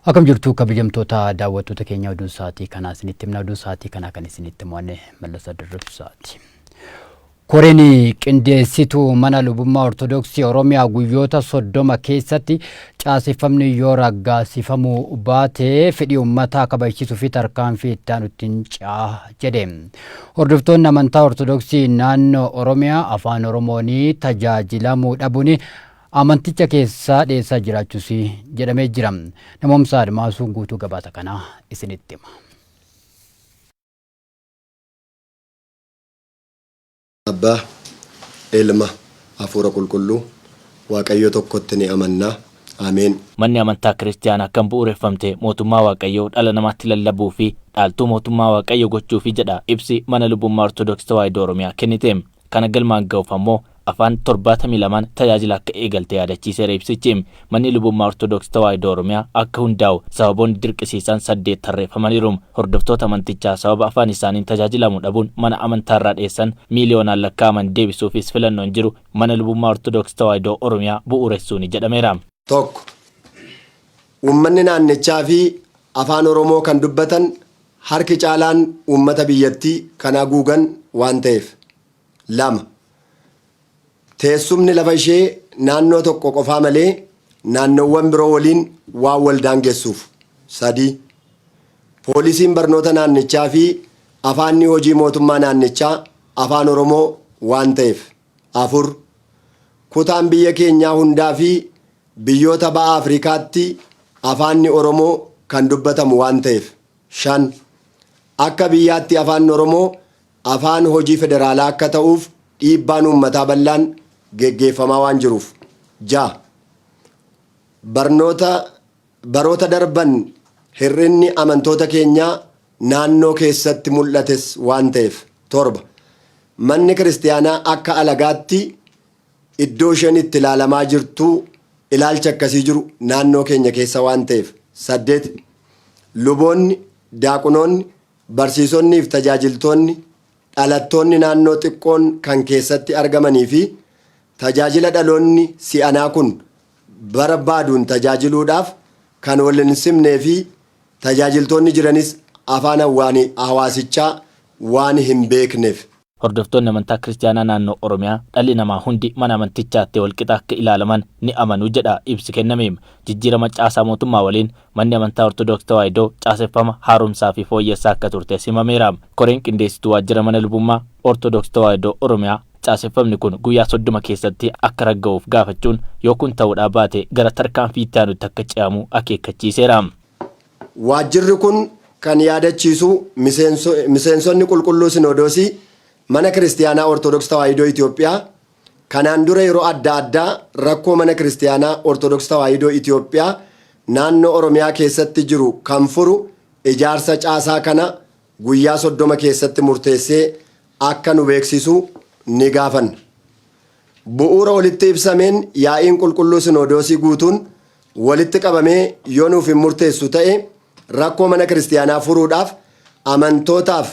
Akkam jirtu kabajamtoota daawwattoota keenya, oduu sa'aatii kanaa isinitti himna. Oduu sa'aatii kanaa kan isinitti himu Mallasa Dirribsaati. Koreen qindeessituu mana lubummaa Ortodoksii Oromiyaa guyyoota 30 keessatti caaseffamni yoo raggaasifamuu baate fedhii uummataa kabachiisuu fi tarkaanfii itti aanu ittiin ce'a jedhe. Hordoftoonni amantaa Ortodoksii naannoo Oromiyaa afaan Oromoon tajaajilamuu dhabuun amanticha keessaa dheessaa jiraachuus jedhamee jira. Namoomsa Admaasuu guutuu gabaasa kanaa isinitti hima. Abbaa, Ilma, Hafuura Qulqulluu, Waaqayyo tokkotti ni amanna. Ameen. Manni amantaa Kiristiyaanaa kan bu'uureffamte mootummaa Waaqayyoo dhala namaatti lallabuu fi dhaaltuu mootummaa Waaqayyoo gochuufi jedha ibsi mana lubummaa Ortodoksii Tawaahidoo Oromiyaa kennite. Kana galmaan ga'uuf ammoo afaan 72n tajaajila akka eegalte yaadachiiseera ibsichi. Manni lubummaa Ortodoksii Tawaahidoo Oromiyaa akka hundaa'u sababoonni dirqisiisan 8 tarreeffamaniiru. Hordoftoota amantichaa sababa afaan isaaniin tajaajilamuu dhabuun mana amantaarraa dheessan miiliyoonaan lakkaa'aman deebisuufis filannoon jiru mana lubummaa Ortodoksii Tawaahidoo Oromiyaa bu'uuressuuni jedhameera. 1, Uummanni naannichaa fi Afaan Oromoo kan dubbatan harki caalaan uummata biyyattii kan haguugan waan ta'eef. 2, Teessumni lafa ishee naannoo tokko qofaa malee naannoowwan biroo waliin waan wal daangessuuf. 3, Poolisiin barnoota naannichaa fi afaanni hojii mootummaa naannichaa Afaan Oromoo waan ta'eef. 4, Kutaan biyya keenyaa hundaa fi biyyoota ba'a Afrikaatti afaanni Oromoo kan dubbatamu waan ta'eef. 5, Akka biyyaatti Afaanni Oromoo afaan hojii federaalaa akka ta'uuf dhiibbaan uummataa bal'aan geggeeffamaa waan jiruuf. 6, Barnoota baroota darban hir'inni amantoota keenyaa naannoo keessatti mul'ates waan ta'eef. 7, Manni kiristiyaanaa akka alagaatti iddoo isheen itti ilaalamaa jirtu ilaalchi akkasii jiru naannoo keenya keessa waan ta'eef. 8, Luboonni, daaqunoonni, barsiisonnii fi tajaajiltoonni dhalattoonni naannoo xiqqoon kan keessatti argamanii fi tajaajila dhaloonni si'anaa kun barbaaduun tajaajiluudhaaf kan wal hin simnee fi tajaajiltoonni jiranis afaan hawaasichaa waan hin beekneef. Hordoftoonni amantaa Kiristiyaanaa naannoo Oromiyaa dhalli namaa hundi mana amantichaatti walqixa akka ilaalaman ni amanu jedha ibsi kenname. Jijjiirama caasaa mootummaa waliin manni amantaa Ortodoks Tawaahidoo caaseffama haaromsaa fi fooyyessaa akka turtes himameera. Koreen qindeessituu waajjira mana lubummaa Ortodoks Tawaahidoo Oromiyaa caaseffamni kun guyyaa 30 keessatti akka ragga'uuf gaafachuun yoo kun ta'uudhaa baate gara tarkaanfii itti aanutti akka ce'amu akeekkachiiseera. Waajjirri kun kan yaadachiisu miseensonni Qulqulluu Sinoodoosii Mana Kiristiyaanaa Ortodoks Tawaahidoo Itoophiyaa kanaan dura yeroo adda addaa rakkoo Mana Kiristiyaanaa Ortodoks Tawaahidoo Itoophiyaa naannoo Oromiyaa keessatti jiru kan furu ijaarsa caasaa kana guyyaa 30 keessatti murteessee akka nu beeksisu ni gaafanna. Bu'uura olitti ibsameen yaa'iin Qulqulluu Sinoodoosii guutuun walitti qabamee yoo nuuf hin murteessu ta'e rakkoo mana kiristiyaanaa furuudhaaf amantootaaf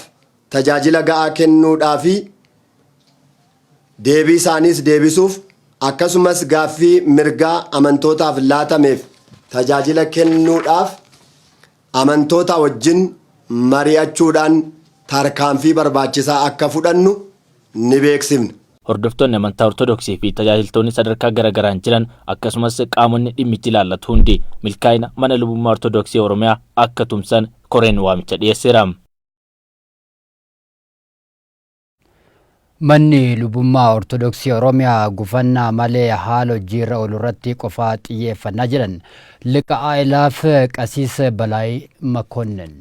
tajaajila ga'aa kennuudhaa fi deebii isaaniis deebisuuf akkasumas gaaffii mirgaa amantootaaf laatameef tajaajila kennuudhaaf amantoota wajjin mari'achuudhaan tarkaanfii barbaachisaa akka fudhannu ni beeksifna. Hordoftoonni amantaa Ortodoksii fi tajaajiltoonni sadarkaa garagaraan jiran akkasumas qaamonni dhimmichi ilaallatu hundi milkaa'ina mana lubummaa Ortodoksii Oromiyaa akka tumsan koreen waamicha dhiyeesseera. Manni lubummaa Ortodoksii Oromiyaa gufannaa malee haala hojiirra oolu irratti qofaa xiyyeeffannaa jedhan Liqa A'ilaaf Qasiis Balaay Makonnin.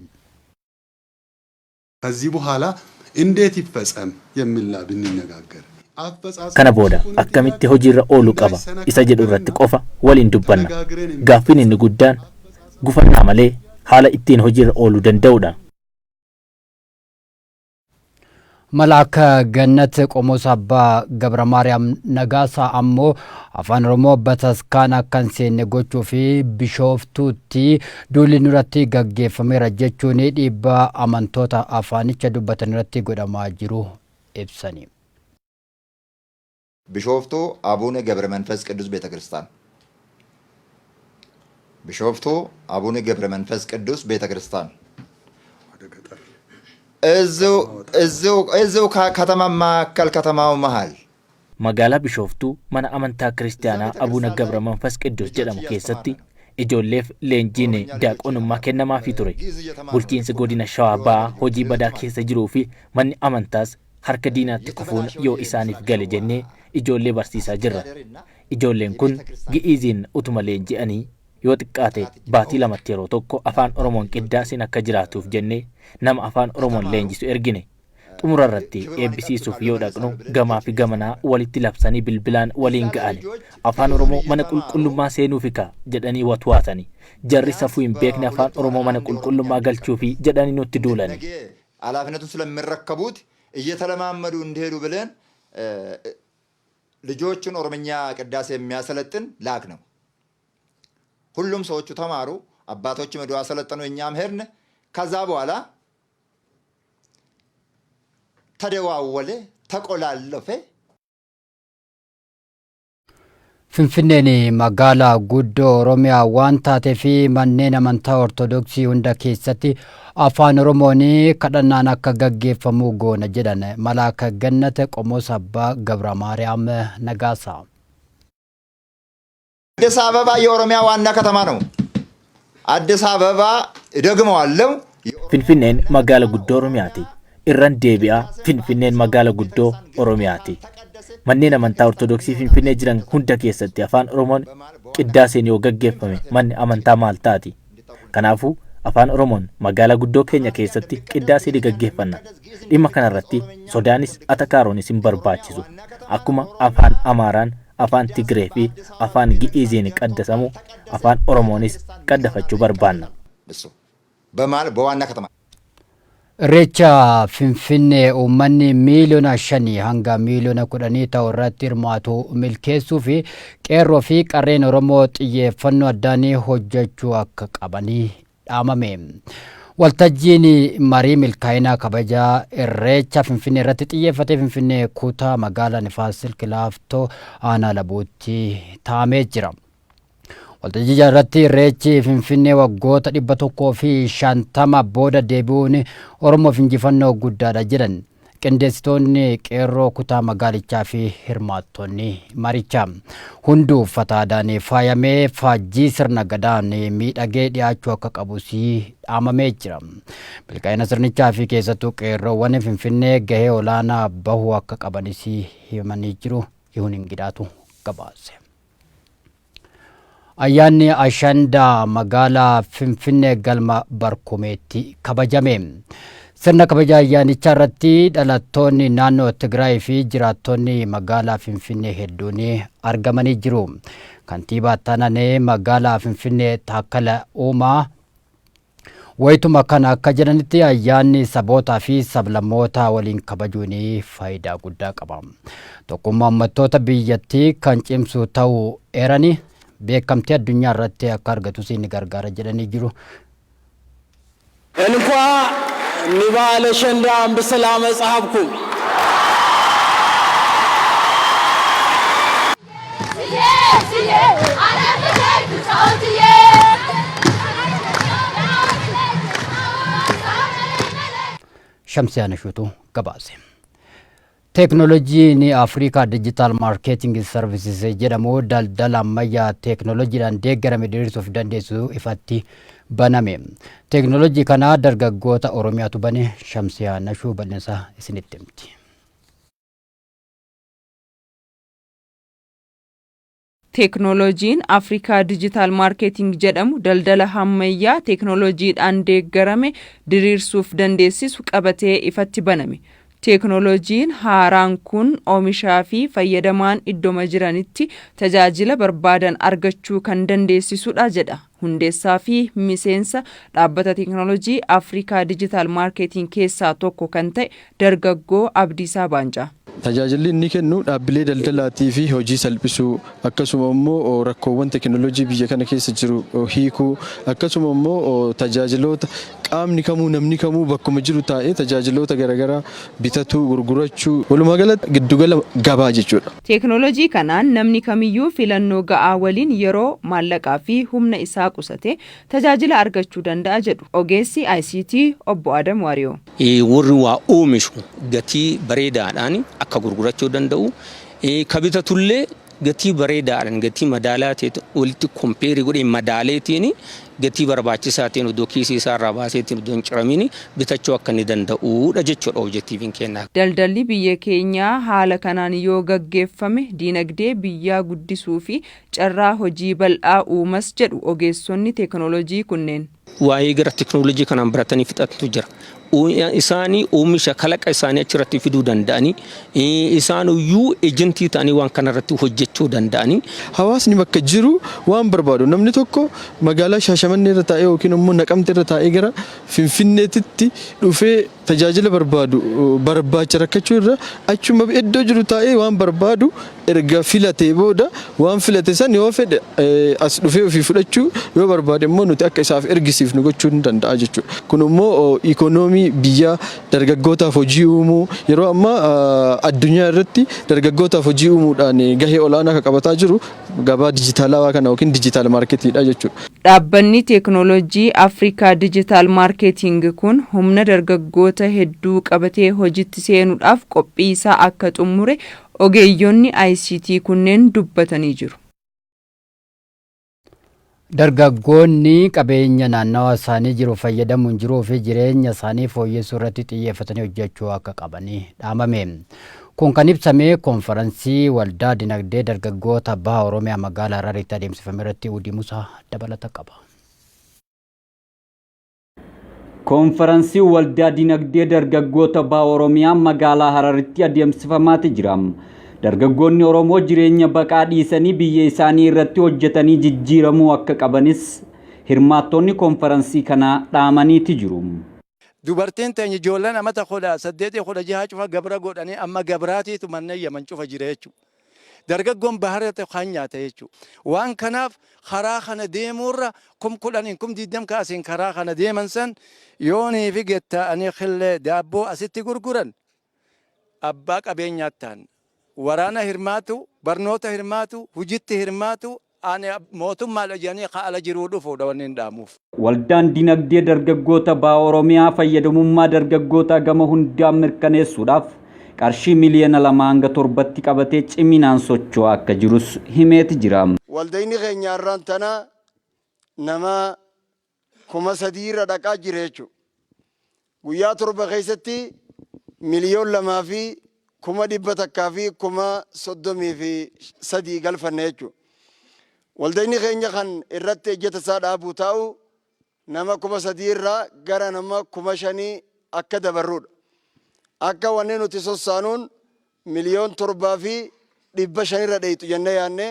ከዚህ በኋላ እንዴት ይፈጸም የሚል ብንነጋገር Kana booda akkamitti hojiirra ooluu qaba isa jedhu irratti qofa waliin dubbanna. Gaaffiin inni guddaan gufannaa malee haala ittiin hojiirra ooluu danda'udha. Malaaka Gannat Qomoos Abbaa Gabra Maariyaam Nagaasaa ammoo afaan Oromoo bataskaana akka hin seenne gochuu fi Bishooftuutti duulli nurratti gaggeeffameera jechuun dhiibbaa amantoota afaanicha dubbatan irratti godhamaa jiru ibsani. Bishooftuu Abuune Gabre Manfas Qiddus Beeta Kiristaan. ቢሾፍቱ አቡነ ገብረ መንፈስ ቅዱስ ቤተ ክርስቲያን። ወደ ገጠር እዚሁ ከተማ መካከል፣ ከተማው መሃል። Magaalaa Bishooftuu mana amantaa kiristaanaa Abuuna Gabra Manfas Qiddus jedhamu keessatti ijoolleef leenjiin daaqonummaa kennamaafii ture. Bulchiinsi godina Shawaa Ba'aa hojii badaa keessa jiruu fi manni amantaas harka diinaatti kufuun yoo isaaniif gale jennee ijoollee barsiisaa jirra. Ijoolleen kun Gi'iiziin utuma leenji'anii yoo xiqqaate baatii 2tti yeroo tokko afaan Oromoon qiddaasiin akka jiraatuuf jennee nama afaan Oromoon leenjisu ergine. Xumura irratti eebbisiisuuf yoo dhaqnu gamaa fi gamanaa walitti labsanii bilbilaan waliin ga'ani. Afaan Oromoo mana qulqullummaa seenuufi kaa jedhanii watwaatani. Jarri safuu hin beekne afaan Oromoo mana qulqullummaa galchuufi jedhanii nutti duulani. ኃላፊነቱን ስለሚረከቡት እየተለማመዱ እንዲሄዱ ብለን ልጆቹን ኦሮምኛ ቅዳሴ የሚያሰለጥን ላክ ነው። ሁሉም ሰዎቹ ተማሩ። አባቶችም ሄደው አሰለጠኑ። እኛም ሄድን። ከዛ በኋላ ተደዋወለ፣ ተቆላለፈ። Finfinneen magaalaa guddoo Oromiyaa waan taateef manneen amantaa Ortodoksii hunda keessatti afaan Oromoon kadhannaan akka gaggeeffamu goona jedhan Malaaka Gannat Qomoos Abbaa Gabra Maariyaam Nagaasaa. አዲስ አበባ የኦሮሚያ ዋና ከተማ ነው። አዲስ አበባ እደግመዋለሁ። Finfinneen magaala guddoo Oromiyaati. Irran deebi'aa, Finfinneen magaala guddoo Oromiyaati. Manneen amantaa Ortodoksii Finfinnee jiran hunda keessatti afaan Oromoon qiddaaseen yoo gaggeeffame manni amantaa maal taati? Kanaafuu afaan Oromoon magaalaa guddoo keenya keessatti qiddaasee ni gaggeeffanna. Dhimma kanarratti sodaanis atakaaroonis hin barbaachisu. Akkuma afaan Amaaraan, afaan Tigree fi afaan Gi'iiziin qaddasamu afaan Oromoonis qaddafachuu barbaanna. እሱ በማል በዋና ከተማ Irreecha Finfinnee uummanni miiliyoona 5 hanga miiliyoona 10 ta'u irratti hirmaatu milkeessuu fi qeerroo fi qarreen Oromoo xiyyeeffannoo addaan hojjechuu akka qabanii dhaamame. Waltajjiin marii milkaa'inaa kabajaa Irreecha Finfinnee irratti xiyyeeffatee Finfinnee kutaa magaalaa Nifaas Silk Laaftoo aanaa Labuutti taa'amee jira. Waltajjicha irratti Irreechi Finfinnee waggoota 150 booda deebi'uun Oromoof injifannoo guddaadha jedhan qindeessitoonni qeerroo kutaa magaalichaa fi hirmaattonni marichaa. Hunduu uffata aadaan faayamee faajjii sirna gadaan miidhagee dhiyaachuu akka qabus dhaamamee jira. Milkaa'ina sirnichaa fi keessattuu qeerroowwan Finfinnee gahee olaanaa bahuu akka qabanis himanii jiru. Yihuun Ingidaatu gabaase. Ayyaanni Ashandaa magaalaa Finfinnee galma Barkumeetti kabajame. Sirna kabaja ayyaanichaa irratti dhalattoonni naannoo Tigraay fi jiraattonni magaalaa Finfinnee hedduun argamanii jiru. Kantiibaa Taananee magaalaa Finfinnee Taakkala Uumaa wayituma kana akka jedhanitti ayyaanni sabootaa fi sablammoota waliin kabajuun faayidaa guddaa qaba. Tokkummaa uummattoota biyyattii kan cimsu ta'uu eeranii beekamtii addunyaa irratti akka argatus ni gargaara jedhanii jiru. እንኳ ንበዓለ አሸንዳ ብሰላም መጽሐፍኩም። Shamsiyaa Nashuutu gabaase. Teeknooloojiin Afrikaa Digital Marketing Services jedhamu daldala ammayyaa teeknooloojiidhaan deeggarame diriirsuuf dandeessisu ifatti baname. Teeknooloojii kana dargaggoota Oromiyaatu bane. Shamsiyaa Nashuu bal'insa isinitti himti. Teeknooloojiin Afrikaa Digital Marketing jedhamu daldala ammayyaa teeknooloojiidhaan deeggarame diriirsuuf dandeessisu qabatee ifatti baname. Teeknooloojiin haaraan kun oomishaa fi fayyadamaan iddooma jiranitti tajaajila barbaadan argachuu kan dandeessisudha jedha. Hundeessaa fi miseensa dhaabbata teeknooloojii Afrikaa Digital Marketing keessaa tokko kan ta'e dargaggoo Abdiisaa Baancaa. Tajaajilli inni kennu dhaabbilee daldalaatii fi hojii salphisuu, akkasuma immoo rakkoowwan teekinooloojii biyya kana keessa jiru hiikuu, akkasuma immoo tajaajiloota Qaamni kamuu, namni kamuu bakkuma jiru taa'ee tajaajiloota garaagaraa bitachuu, gurgurachuu, walumaa galatti giddugala gabaa jechuudha. Teeknooloojii kanaan namni kamiyyuu filannoo ga'aa waliin yeroo, maallaqaa fi humna isaa qusatee tajaajila argachuu danda'a jedhu ogeessi ICT Obbo Adam Waariyoo. Warri waa oomishu gatii bareedaadhaan akka gurgurachuu danda'u, ka bitatullee gatii bareedaadhaan, gatii madaalaa ta'e walitti compare godhee madaaleetiin, gatii barbaachisaa ta'een, iddoo kiisii isaarraa baaseetiin iddoo hin ciramiin bitachuu akka inni danda'udha jechuudha objectiveiin kennaa. Daldalli biyya keenyaa haala kanaan yoo gaggeeffame diinagdee biyyaa guddisuu fi carraa hojii bal'aa uumas jedhu ogeessonni teeknooloojii kunneen. Waa'ee gara teeknooloojii kanaan baratanii fixantu jira. Isaanii oomisha kalaqa isaanii achirratti fiduu danda'anii, isaan iyyuu agentii ta'anii waan kanarratti hojjechuu danda'anii. Hawaasni bakka jiru waan barbaadu, namni tokko magaalaa Shaashamannee irra taa'ee yookiin immoo Naqamte irra taa'ee gara Finfinneetitti dhufee tajaajila barbaadu barbaacha rakkachuu irra, achuma iddoo jiru taa'ee waan barbaadu erga filatee booda, waan filate san yoo fedhe as dhufee ofii fudhachuu, yoo barbaade immoo nuti akka isaaf ergisiifnu gochuu ni danda'a jechuudha. Kun immoo ikoonoomii biyyaa, dargaggootaaf hojii uumuu, yeroo ammaa addunyaa irratti dargaggootaaf hojii uumuudhaan gahee olaanaa kan qabataa jiru gabaa dijitaalawaa kana yookiin digital marketiidha jechuudha. Dhaabbanni teeknooloojii Afrikaa Digital Marketing kun humna dargaggoota hedduu qabatee hojiitti seenuudhaaf qophii isaa akka xumure ogeeyyonni ICT kunneen dubbatanii jiru. Dargaggoonni qabeenya naannawa isaanii jiru fayyadamuun jiruu fi jireenya isaanii fooyyessuu irratti xiyyeeffatanii hojjechuu akka qabanii dhaamame. Kun kan ibsame koonfaransii waldaa dinagdee dargaggoota baha Oromiyaa magaalaa Hararitti adeemsifame irratti. Udii Musaa dabalata qaba. Koonfaransii waldaa dinagdee dargaggoota baha Oromiyaa magaalaa Hararitti adeemsifamaati jira. Dargaggoonni Oromoo jireenya baqaa dhiisanii biyya isaanii irratti hojjetanii jijjiiramuu akka qabanis hirmaattonni koonfaransii kanaa dhaamaniiti jiru. Dubartiin teenya, ijoolleen amata 18, 16 cufa gabra godhanii, amma gabraatiitu manneen Yaman cufa jira jechuudha. Dargaggoon bahara kan nyaata jechuudha. Waan kanaaf karaa kana deemuurra 10,000, 20,000 kaasiin karaa kana deeman san yoonii fi getta'anii killee daabboo asitti gurguran abbaa qabeenyaatti ta'an, waraana hirmaatu, barnoota hirmaatu, hojiitti hirmaatu, ani mootummaadha jedhanii ala jiruu dhufuudha wanni hin dhaamuuf. Waldaan dinagdee dargaggoota baha Oromiyaa fayyadamummaa dargaggoota gama hundaan mirkaneessuudhaaf qarshii miliyoona 2 hanga 7tti qabatee ciminaan socho'aa akka jirus himeeti jira. Waldayni keenya har'aan tana nama 3000 irra dhaqaa jira jechuudha. Guyyaa 7 keessatti 2,133,033 galfanne jechuudha. Waldayni keenya kan irratti ejjeta isaa dhaabuu taa'u nama 3000 irraa gara nama 5000 akka dabarruudha. Akka wanni nuti sossaanuun miliyoon 7 fi 500 irra dheeyxu jennee yaadne.